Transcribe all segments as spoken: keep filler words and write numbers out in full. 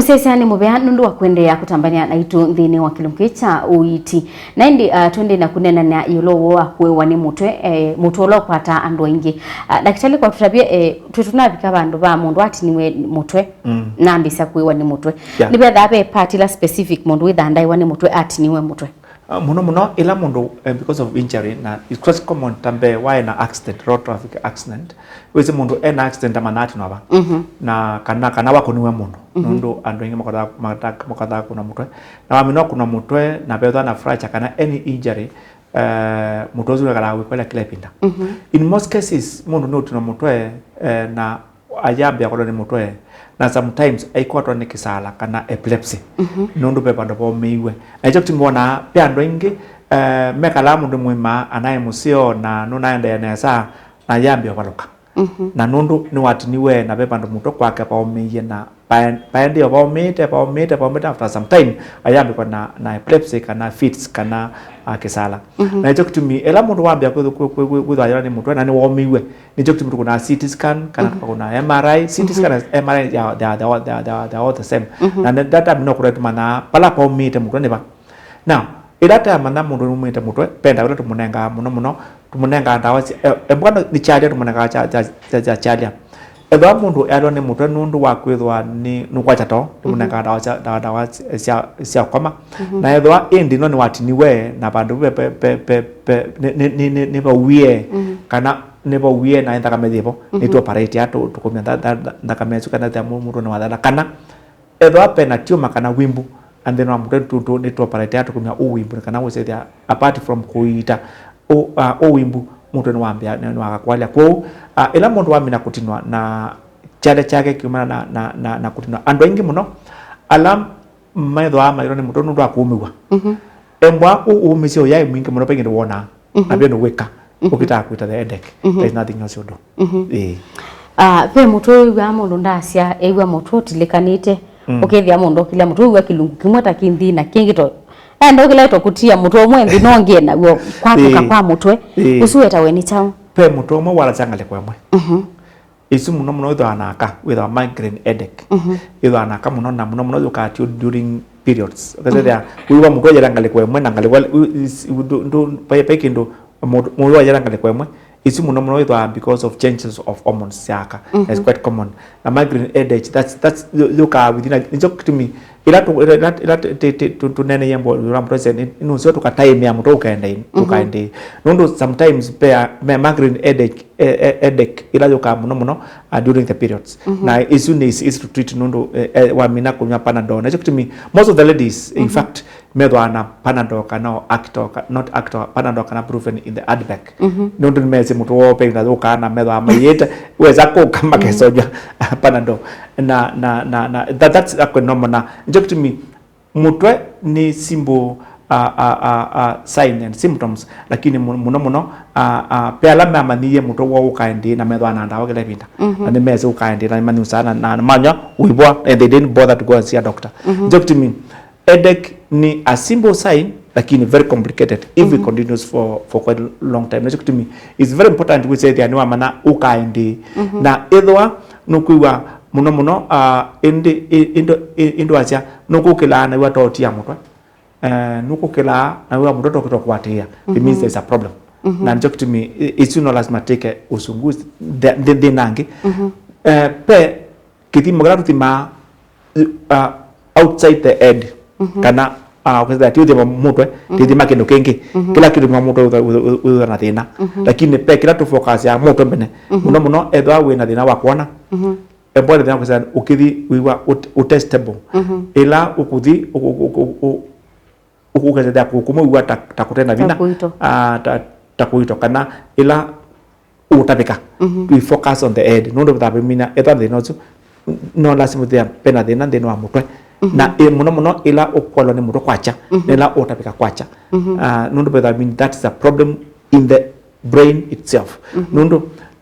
Mũsyaĩĩsya nĩ mũvea nũndũ wa kũendeea kũtambany'a naitũ nthĩnĩ wa kĩlungu kĩĩ kya ũiiti. Na ĩndĩ, ah, tũendee na kũneenany'a ĩũlũ wa kũĩwa nĩ mũtwe, eh, mũtwe ũla ũkwataa andũ aingĩ. Ah, ndakĩtalĩ kwa tũtavye, eh, twĩ tũnavika vandũ va mũndũ atiniwe mũtwe, mm, na ambĩĩsya kũĩwa nĩ mũtwe. Yeah. Nĩvethaa ve part ila specific mũndũ wĩthaa ndaĩwa nĩ mũtwe atiniwe mũtwe? Ah, mũno mũno ĩla mũndũ, eh, because of injury, na it's quite common ta mbee waĩ na accident, road traffic accident, wĩsĩ mũndũ ena accident amanya atinwa va. Mhm. Na kana, kana wakũniwe mũndũ. Mhm. Nũndũ andũ aingĩ makathaa, makathaa, makathaa kũna mũtwe. Na wamina kũna mũtwe na vethwa na fracture kana any injury, eh, mũtwe ũsu wĩkalaa wĩkwela kĩla ĩvinda. Mhm. In most cases, mũndũ nĩ ũtinwa mũtwe, eh, na ayambĩa kwatwa nĩ mũtwe, na sometimes aikwatwa nĩ kĩsala kana epilepsy. Mhm. Nũndũ ve vandũ vaũmĩiwe. Na nĩkyo kĩtumi wonaa ve andũ aingĩ, eh, mekalaa mũndũ mũima anaĩ mũseo na nũnaendeea nesa, na ayambĩa ũvalũka. Mhm. Na nũndũ nĩwatiniwe na ve vandũ mũtwe kwake vaũmĩie na pae-, paendeo vaũmĩĩte, vaũmĩĩte, vaũmĩĩte, after some time, ayambĩkwa na, na epilepsy kana fits kana, ah, kĩsala. Mhm. Na nĩkyo kĩtumi, ĩla mũndũ wambĩa kwĩthwa, kwĩ-, kwĩ-, kwĩ-, kwĩthwa ayĩwa nĩ mũtwe na nĩwaũmĩiwe, nĩkyo kĩtumi tũkũnaa C T scan, kana, mhm, tũkakũna M R I, C T scan, mhm, na M R I, they are, they are, they are, they are, they are, they are all the same. Mhm. Na nĩ, that time no kũrĩa tũmanyaa vala paũmĩĩte mũtwe nĩ va. Now, ĩla twamanya mũndũ nĩwaũmĩĩte mũtwe, ve ndawa ila tũmũnengaa mũno mũno, tũmũnengaa ndawa sya, eh, embwa nĩ chalya tũmũnengaa cha, cha, cha, cha chalya. Ethĩwa mũndũ ealwa nĩ mũtwe nũndũ wa kwĩthwa nĩ, nũkwakya too, tũmũnengaa, mhm, ndawa sya, ndawa, ndawa sya, sya, sya kũkoma. Mhm. Na ethĩwa ĩndĩ no nĩwatiniwe na vandũ ve, ve, ve, ve, ve, nĩ, nĩ, nĩ, nĩ, nĩvauie, mhm, kana nĩvauie na nthakame yĩvo, mhm, nĩtũoperatea tũ-, tũkũmya ntha-, ntha-, ntha-, nthakame ĩsu kana ĩthĩa mũ-, mũndũ nĩwathela. Kana ethĩwa pena tiuma kana wimbu, and then wa mũtwe tũ-, tũ-, nĩtũoperatea tũkũmya ũ wimbu, kana ũsethĩa apart from kũiita ũ-, ah, ũ wimbu, mũtwe nĩwambĩa, nĩ-, nĩwakakwalya. Kwoou, ah, ĩla mũndũ wamina kũtinwa na kyalya kyake kiumana na, na, na, na kũtinwa, andũ aingĩ mũno ala methĩwa mailwa nĩ mũtwe nũndũ wa kũũmĩw'a. Mhm. Embwa ũ-, ũũmĩsyo ũyaĩ mwingĩ mũno, ve kĩndũ wonaa, mhm, na ve ũndũ wĩka, mhm, ũkĩtaa kwĩta the headache. Mhm. There is nothing else you do. Mhm. Ĩĩ. Ah, ve mũtwe wĩw'aa mũndũ ndasya, ew'a mũtwe ũtilĩkanĩte, mm, ũkethĩa mũndũ okĩlya mũtwe wĩw'a kĩlungu kĩmwe ta kĩnthĩ na kĩngĩ to. Enda ũkĩla to kũtia mũtwe ũmwe nthĩ nongie naw'o kwakũka, ĩĩ, kwa mũtwe. Ĩĩ. Ũsu wetawe nĩ kyaũ? Ve mũtwe ũmwe walasya ngalĩko ĩmwe. Mhm. Isu mũno mũno wĩthĩawa na aka, wĩthĩawa migraine headache. Mhm. Wĩthĩawa na aka mũno, na mũno mũno yũkaa tyo during periods. Ũkethĩa, mhm, wĩw'a mũtwe yela ngalĩko ĩmwe na ngalĩko ĩla, ũ-, is-, ũ-, ndũ-, ndũ-, vai, vai kĩndũ mũndũ, mũndũ ayela ngalĩko ĩmwe. Isu mũno mũno wĩthĩawa because of changes of hormones sya aka. Mhm. It's quite common. Na migraine headache, that's, that's, yũ-, yũkaa within a, nĩkyo kĩtumi, ĩla tũ-, ĩla, ĩla, ĩla tũ-, tũ-, tũ-, tũ-, tũneeneie mbo-, ĩla mũtwe sene, nĩ, nĩ ũseo tũkataĩmĩa mũtwe ũkaenda ĩ, mhm, tũkaenda ĩ. Nũndũ sometimes pea, me migraine headache, eh, eh, headache ĩla yũkaa mũno mũno, uh, during the periods. Mhm. Na isu nĩ easy, easy to treat nũndũ, eh, eh, wamina kũnywa Panadol. Na nĩkyo kĩtumi, most of the ladies, in, mhm, fact, methĩawa na Panadol kana o Acto, ka-, not Acto, Panadol kana Brufen in the handbag. Mhm. Nũndũ nĩmesĩ mũtwe woo ve ĩvinda yũkaa na methĩawa maiĩte, wesa kũka, mhm, makesonywa Panadol. Na, na, na, na, that, that's a normal na. Nĩkyo kĩtumi mũtwe nĩ symbol, a, a, a, a, sign and symptoms, lakini mu-, mũno mũno, a, a, ve ala mamanyie mũtwe woo ũkaendee na methĩawa na ndawa kĩla ĩvinda. Mhm. Na nĩmesĩ ũkaendee na nĩmanyusaa na, na, na manywa ũivwa, and they didn't bother to go and see a doctor. Mhm. Nĩkyo kĩtumi headache nĩ a simple sign, lakini very complicated if it, mhm, continues for, for quite a long time. Nĩkyo kĩtumi, it's very important wĩsethĩa nĩwamanya ũkaendee. Mhm. Na ethĩwa nũkwĩw'a mũno mũno, ah, ĩndĩ, ĩ-, ĩndo, ĩ-, ĩndo asya, nũkũkĩlaa na wĩw'a totia mũtwe. Eh, nũkũkĩlaa na wĩw'a mũtwe tokĩtwa kũatĩĩa. It means, mhm, there's a problem. Mhm. Na nĩkyo kĩtumi, i-, isu no lazima take ũsunguzi, the, the, the nangi. Mhm. Eh, ve kĩthimo kĩla tũthimaa, uh, outside the head, mhm, kana, uh, ũkethĩa ti ũthima mũtwe, mhm, tĩthima kĩndũ kĩngĩ. Mhm. Kĩla kĩthima mũtwe wĩthwa, wĩthwa, wĩthwa na thĩna. Mhm. Lakini ve kĩla tũfokasia mũtwe mbene. Mhm. Mũno mũno, ethĩwa wĩ na thĩna wa kwona, mhm, embwa nĩ thĩna wa kwĩsĩa ũkĩthi wĩw'a ũt-, ũtestable. Mhm. Ĩla ũkũthi, ũ-, ũ-, ũ-, ũ-, ũ-, ũkethĩa kũkũmwĩw'a ta, ta kũte na vinya, ta kũito. Ah, ta, ta kũito, kana ĩla ũtavĩka. Mhm. We focus on the head. Nũndũ vĩthaa vimina, ethwa thĩna ũsu, no lasima ũthĩa vena thĩna nthĩnĩ wa mũtwe. Mhm. Na ĩ, mũno mũno ĩla ũkwalwa nĩ mũtwe kwakya, mhm, na ĩla ũtavĩka kwakya. Mhm. Ah, nũndũ vĩthaa vimina, that is a problem in the brain itself. Mhm. Nũndũ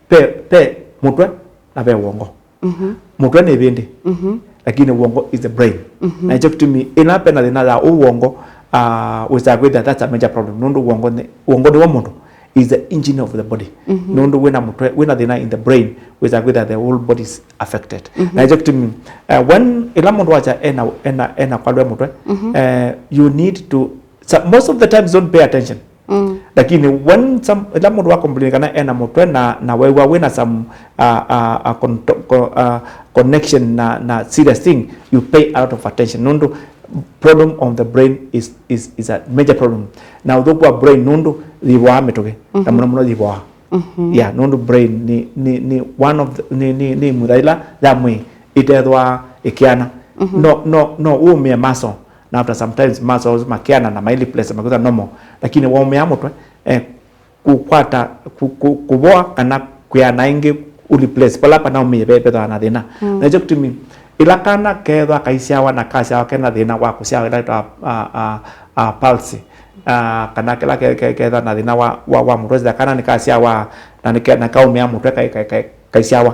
ve, ve mũtwe na ve wongo. Mhm. Mũtwe nĩ ĩvĩndĩ, mhm, lakini wongo is the brain. Mhm. Na nĩkyo kĩtumi ĩla vena thĩna ya ũu wongo, ah, wĩsaa kwĩthĩa that's a major problem. Nũndũ wongo nĩ, wongo nĩw'o mũndũ. is the engine of the body. Nũndũ wĩna mũtwe, wĩna thĩna in the brain, wĩsa kwĩtha the whole body is affected. Na ĩkyo kĩtumi, uh, when, ĩla mũndũ wacha ena, ena, ena kwalw'a mũtwe, uh, you need to, so most of the times don't pay attention. Lakini when some, ĩla mũndũ wa complain kana ena mũtwe na, na wew'a wĩna some, uh, uh, uh, con-, co-, uh, connection na, na serious thing, you pay a lot of attention. Nũndũ problem on the brain is, is, is a major problem. Na ũthũku wa brain nũndũ yĩvoaa mĩtũkĩ, na mũno mũno yĩvoaa. Yeah, nũndũ brain nĩ, nĩ, nĩ one of the, nĩ, nĩ, nĩ ĩmutha ĩla ya mwĩĩ ĩtethwaa ĩkĩana. No, no, no ũũmĩe muscle, na after sometimes muscles makĩana na mai replace makwĩtha normal. Lakini waũmĩa mũtwe, eh, kũkwata, kũ-, kũ-, kũvoa kana kwĩana ĩngĩ ũ replace vala panaũmĩie ve-, vethĩwa na thĩna. Na ĩkyo kĩtumi, ĩla kana kethwa kaisyawa na kasyawa kena thĩna wa kũsyawa, ĩla ĩtawa, a, a, a, palsy, a, kana kĩla ke-, ke-, kethwa na thĩna wa, wa, wa mũtwe, sitha kana nĩkasyawa na nĩke-, na kaũmĩa mũtwe kai-, kai-, kai-, kaisyawa.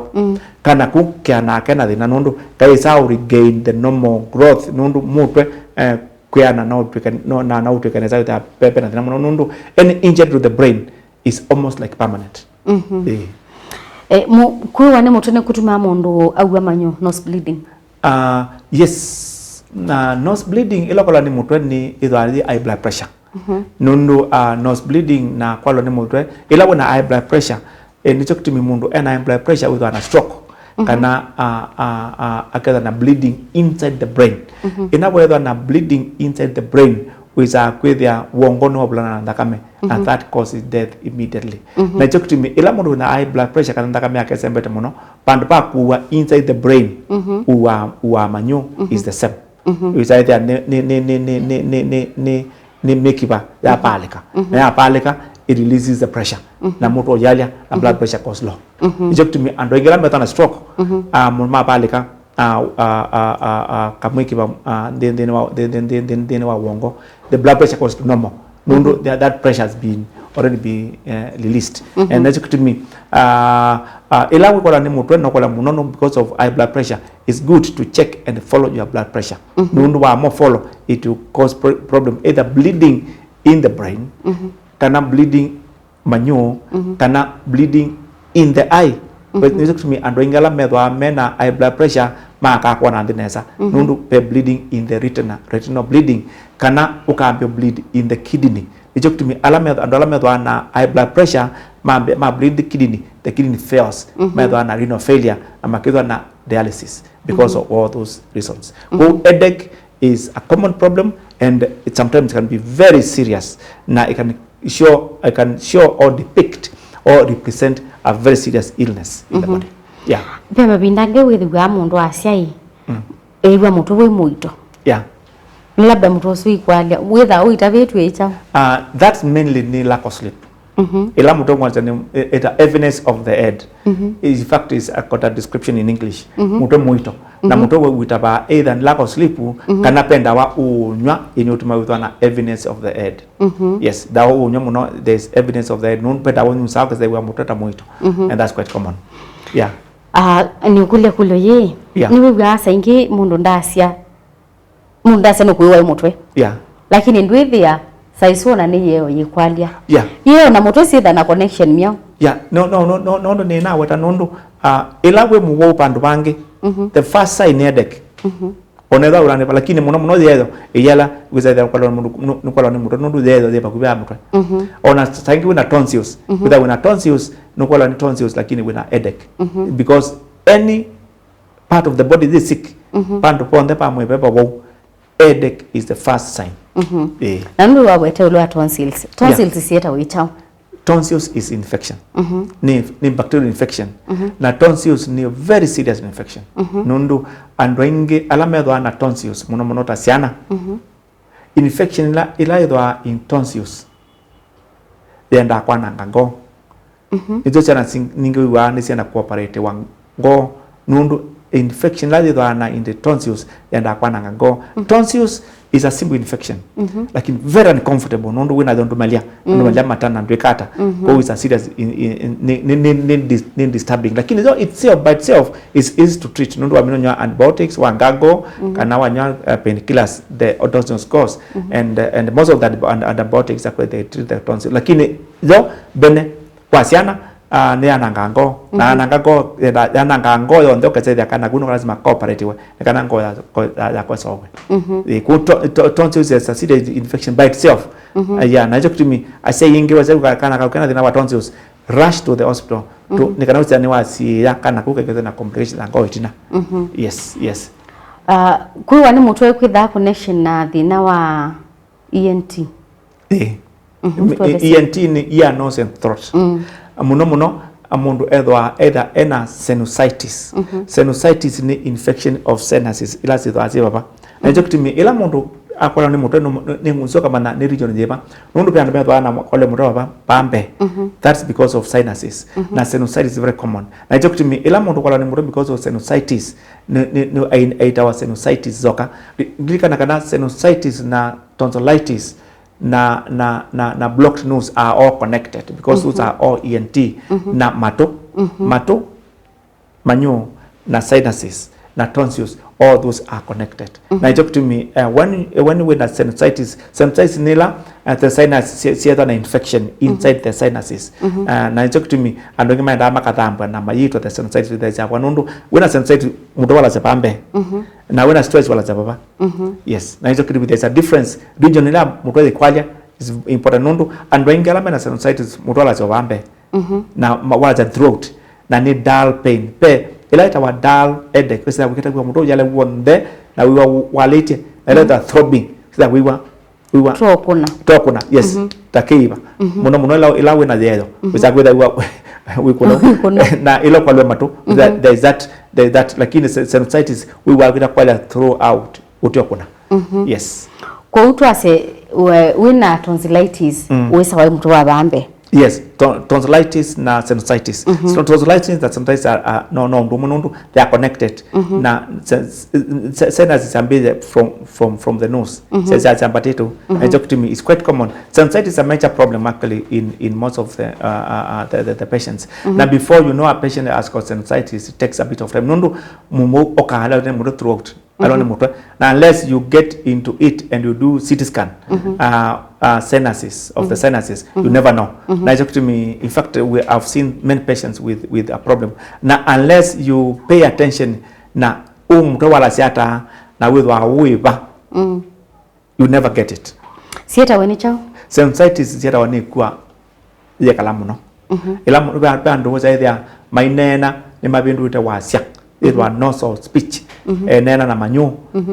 Kana ku kĩanaa kena thĩna nũndũ kaĩsaa regain the normal growth nũndũ mũtwe, eh, kwĩana no ũtw'ĩke, no, na no ũtw'ĩke nesa wĩtha pepe na thĩna mũno nũndũ any injury to the brain is almost like permanent. Ĩĩ. Eh, mu-, kwĩwa nĩ mũtwe nĩ kũtumaa mũndũ aua manyũ, nose bleeding? Ah, yes. Na nose bleeding ĩla ũkolwa nĩ mũtwe nĩ ĩthwa yĩ high blood pressure. Nũndũ, ah, nose bleeding na kwalwa nĩ mũtwe, ĩla wĩna high blood pressure, eh, nĩkyo kĩtumi mũndũ ena high blood pressure wĩthwa na stroke, kana, ah, ah, ah, akethwa na bleeding inside the brain. Ĩna wethwa na bleeding inside the brain, wĩsaa kwĩthĩa wongo nĩwavulana na nthakame, and that causes death immediately. Na ĩkyo kĩtumi, ĩla mũndũ wĩna high blood pressure kana nthakame yake ĩsembete mũno, vandũ va kũua inside the brain, ũua, ũua manyũ is the same. Wĩsaa ĩthĩa nĩ, nĩ, nĩ mĩkiva yapaalĩka. Na yapaalĩka, it releases the pressure. Na mũtwe ũyalya, na blood pressure goes low. Ĩkyo kĩtumi andũ aingĩ ala methwa na stroke, ah, mũndũ mapaalĩka, ah, ah, ah, ah, ah, kamwĩkiva, ah, nthĩ, nthĩnĩ wa, nthĩ, nthĩ, nthĩ, nthĩ, nthĩnĩ wa wongo, the blood pressure goes to normal. Nũndũ that, that pressure has been already been, eh, released. And that's kĩtumi, ah, ah, ĩla wĩkola nĩ mũtwe, nokola mũno no because of high blood pressure, it's good to check and follow your blood pressure. Nũndũ wa mo follow, it will cause pro-, problem, either bleeding in the brain, kana bleeding manyũ, kana bleeding in the eye. Nĩkyo kĩtumi andũ aingĩ ala methwaa mena high blood pressure makaa kwona nthĩ nesa. Nũndũ ve bleeding in the retina, retinal bleeding, kana ũkambĩa bleed in the kidney. Nĩkyo kĩtumi ala meth-, andũ ala methwaa na high blood pressure mambe, ma bleed the kidney, the kidney fails. Methwaa na renal failure, na makĩthwa na dialysis because of all those reasons. Kwoou headache is a common problem and it sometimes can be very serious. Na it can show, it can show or depict or represent a very serious illness in the body. Yeah. Ve mavinda angĩ wĩthĩwaa mũndũ asya ĩ, ĩw'a mũtwe wĩ mũito. Yeah. Labda mũtwe ũsu ikwalya, wĩthaa ũitavĩtw'e ĩ kyaũ? Uh, that's mainly nĩ lack of sleep. Ĩla mũtwe ngwanza nĩ, ĩ-, ĩta heaviness of the head. In fact, is a, got a description in English. Mũtwe mũito. Na mũtwe wĩtavaa either lack of sleep, kana pe ndawa ũũnyw'a, ĩnĩ ũtuma wĩthwa na heaviness of the head. Yes, ndawa ũũnyw'a mũno, there's heaviness of the head. Nũndũ pe ndawa ũnyusaa ũkethĩwa mũtwe ta mũito. And that's quite common. Yeah. Ah, nĩũkũlya kũlyo yĩ. Yeah. Nĩwĩw'aa saa ingĩ mũndũ ndasya, mũndũ ndasya nũkũĩwa ĩ mũtwe. Yeah. Lakini ndwĩthĩa saa isu ona nĩ yĩeo yĩkwalya. Yeah. Yĩeo na mũtwe syĩtha na connection myaũ? Yeah, no, no, no, no, no, nĩnaweta nũndũ, ah, ĩla wĩ mũwau vandũ vangĩ, the first sign nĩ headache. Ona ĩtha ũlanĩva, lakini mũno mũno yĩeo ĩyala wĩsa ĩthĩa nũkwalwa nĩ mũndũ, nũ-, nũkwalwa nĩ mũtwe, nũndũ yĩeo yĩ vakuvĩ ya mũtwe. Ona saa ingĩ wĩna tonsils, wĩtha wĩna tonsils, nũkwalwa nĩ tonsils, lakini wĩna headache. Because any part of the body is sick, pandu ponthe pa mwĩĩ ve vawau, headache is the first sign. Eh. Na nũndũ wawete ũlũ wa tonsils. Tonsils syĩtawa ĩ kyaũ? Tonsils is infection. Nĩ, nĩ bacterial infection. Na tonsils nĩ very serious infection. Nũndũ andũ aingĩ ala methwaa na tonsils, mũno mũno ta syana, infection ĩla, ĩla ĩthwaa in tonsils, yendaa kwananga ngoo. Nĩsyo syana si-, ningĩ wĩw'aa nĩsyenda kũoperatiwa ngoo, nũndũ infection ĩla yĩthwaa na in the tonsils yendaa kwananga ngoo. Tonsils is a simple infection, lakini very uncomfortable nũndũ wĩna yo ndũmalia, ndũmalia matana ndwĩkata. Kwoou it's a serious in, in, in, ni, ni, ni, ni, dis- ni disturbing, lakini though itself, by itself is easy to treat nũndũ wamina nywa antibiotics, wa gargle, kana wanywa uh, painkillers, the tonsils goes. And, uh, and most of the antib- and antibiotics are they treat the tonsil, lakini yo mbene kwa syana, ah, nĩ yananga ngoo. Na yananga ngoo, yenda- yananga ngoo yonthe, ũkesethĩa kana kau nĩko lazima kaoperatiwe nĩ kana ngoo ya- ko- ya- yakwa ĩseũvwe. Ĩ, kau to- to- tonsils is a serious infection by itself. Ah, yeah, na nĩkyo kĩtumi asyai aingĩ wasya kana kau kena thĩna wa tonsils, rush to the hospital to nĩ kana ũsya nĩ wasiĩa kana kau kekethwe na complication na ngoo ĩtina. Yes, yes. Uh, kwĩwa nĩ mũtwe kwĩthaa connection na thĩna wa E N T. Ĩĩ. Mhm, M- tueleze. E N T nĩ ear, nose and throat. Mũno mũno, a, mũndũ ethwa either ena sinusitis. Sinusitis nĩ infection of sinuses ila syĩthwa syĩ vava. Na nĩkyo kĩtumi ĩla mũndũ akwalwa nĩ mũtwe nĩ- nĩ- nĩngũsyoka manya nĩ region yĩva. Nũndũ ve andũ methwa na kwalwa mũtwe vava pambe. That's because of sinuses. Na sinusitis is very common. Na nĩkyo kĩtumi ĩla mũndũ kwalwa nĩ mũtwe because of sinusitis, nĩ- nĩ- nĩ- ai- aitawa sinusitis nzoka. Ri- Ririkana kana sinusitis na tonsillitis na, na, na, na blocked nose are all connected because those are all E N T. Na matũ, matũ, manyũ, na sinuses, na tonsils, all those are connected. Na nĩkyo kĩtumi, uh, when, when wĩna sinusitis, sinusitis nĩ ĩla, uh, the sinus, sie- siethwa na infection inside the sinuses. Uh, na nĩkyo kĩtumi andũ aingĩ maendaa makathambwa na mayĩtwa the sinusitis, the syakwa nũndũ wĩna sinusitis mũtwe walasya pambe. Na wĩna stress walasya vava. Yes, na nĩkyo kĩtumi there's a difference. Region ĩla mũtwe yĩkwalya is important nũndũ andũ aingĩ ala mena sinusitis mũtwe walasya vambe. Na ma- walasya throat. Na nĩ dull pain. Pe ĩla ĩtawa dull headache, wĩsĩla wĩkĩta kwĩwa mũtwe ũyale w'onthe na wĩwa walĩtye. Na ĩla ĩtawa throbbing, wĩsĩla wĩwa wĩwa Tokũna. Tokũna, yes. Ta kĩiva. Mũno mũno ĩla, ĩla wĩna yeyo. Wĩsĩla kwĩtha wĩwa wĩkũna. Wĩkũna. Na ĩla kwalwa matũ, there, there is that, there is that, lakini se- sinusitis wĩwa kwĩtha kwalya throughout. Ũtĩ ũkũna. Yes. Kwoou twasye we- wĩna tonsillitis, wĩsawa wĩ mũtwe wa vambe. Yes, ton- tonsillitis na sinusitis. So tonsillitis na sinusitis are, are no, no ũndũ ũmwe nũndũ they are connected. Na se- se- sinuses ambĩĩe from, from, from the nose. Se- se- syambatĩte. Na nĩkyo kĩtumi is quite common. Sinusitis is a major problem actually in, in most of the, uh, uh, uh, the, the, the patients. Na before you know a patient has got sinusitis, it takes a bit of time. Nũndũ mũndũ ũkaala mũtwe throughout. Alwa nĩ mũtwe. Na unless you get into it and you do C T scan, uh, uh, sinuses, of the sinuses, you never know. Na nĩkyo kĩtumi, in fact, we have seen many patients with, with a problem. Na unless you pay attention, na ũ mũtwe walasya ata, na wĩthwa wĩva, you never get it. Syĩtawe nĩ kyaũ? Sinusitis syĩtawa nĩ ĩkua yĩekala mũno. Ĩla mũ- ve ve andũ ũsyaĩthĩa maineena nĩmavĩndũĩte wasya, yĩthwa nasal speech. Eneena na manyũ,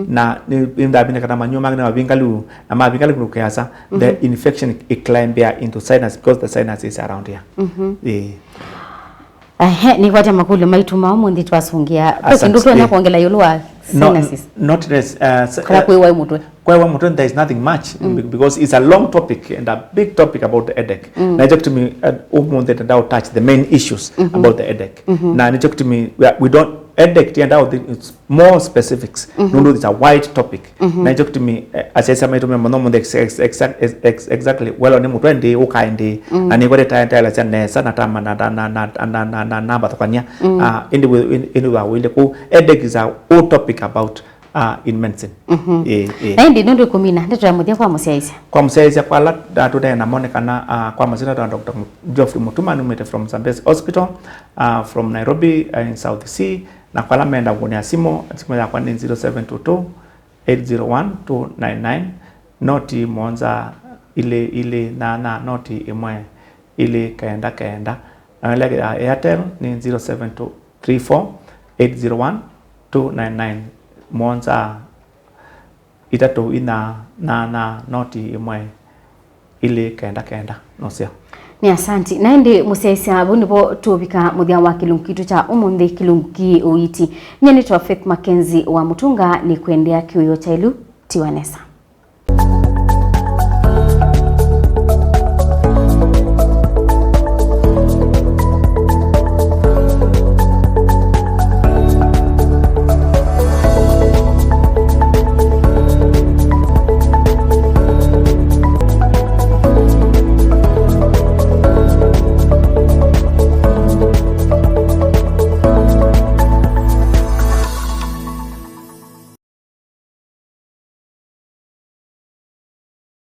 na nĩ- nĩndavinĩka na manyũ make nĩmavingalu, na mavingalu kĩasa, the infection ĩclimbĩa into sinus because the sinus is around here. Ĩĩ. Ehe, nĩkwatya makũlyo maitũ ma ũmũnthĩ twasũngĩa. Ve kĩndũ twenda kwongela ĩũlũ wa sinuses? Not less, uh, s- kana uh, kwĩwa ĩ mũtwe? Kwĩwa mũtwe, there is nothing much, be- because it's a long topic and a big topic about the headache. Na nĩkyo kĩtumi, uh, ũmũnthĩ tenda touch the main issues about the headache. Na nĩkyo kĩtumi we, are- we don't, headache tienda ũthi- it's more specifics. Nũndũ it's a wide topic. Na nĩkyo kĩtumi, eh, asyaĩĩsya maitũ me mũno mũnthĩ ex- ex- ex- ex- ex- exactly, well, nĩ mũtwe ndĩ, ũkae ndĩ, na nĩkwete taelesya nesa na tama na na na na na na na na mbathũkania. Ah, ĩndĩ wĩ- ĩndĩ wa wĩle kũ, headache is a whole topic about uh, in medicine. Ĩĩ, ĩĩ. Na ĩndĩ nũndũ ĩkũmina, ndeto ya mũthya kwa mũsyaĩĩsya. Kwa mũsyaĩĩsya kwa ala, uh, tũnee namo nĩ kana, uh, kwa masyĩtwa ta Doctor Mu- Geoffrey Mutuma, numĩte from Zambezi Hospital, uh, from Nairobi, uh, in South C. Na kwa ala menda kũnĩa simũ, simũ yakwa nĩ zero seven two two, eight zero one, two nine nine, noti mũonza ilĩ ilĩ nyanya, noti ĩmwe ilĩ kenda kenda. Na ĩla ya Airtel nĩ zero seven two three four eight zero one two nine nine, mũonza itatũ inya nyanya, noti ĩmwe ilĩ kenda kenda. Nũseo. Nĩ asanti. Na ĩndĩ mũsyaĩĩsya, vau nĩvo tũvika mũthya wa kĩlungu kitũ kya ũmũnthĩ, kĩlungu kĩ ũiiti. Nyie nĩtwa Faith Mackenzie wa Mũtunga, nĩ kwendea kĩwĩo kya ĩlu. Tiwa nesa.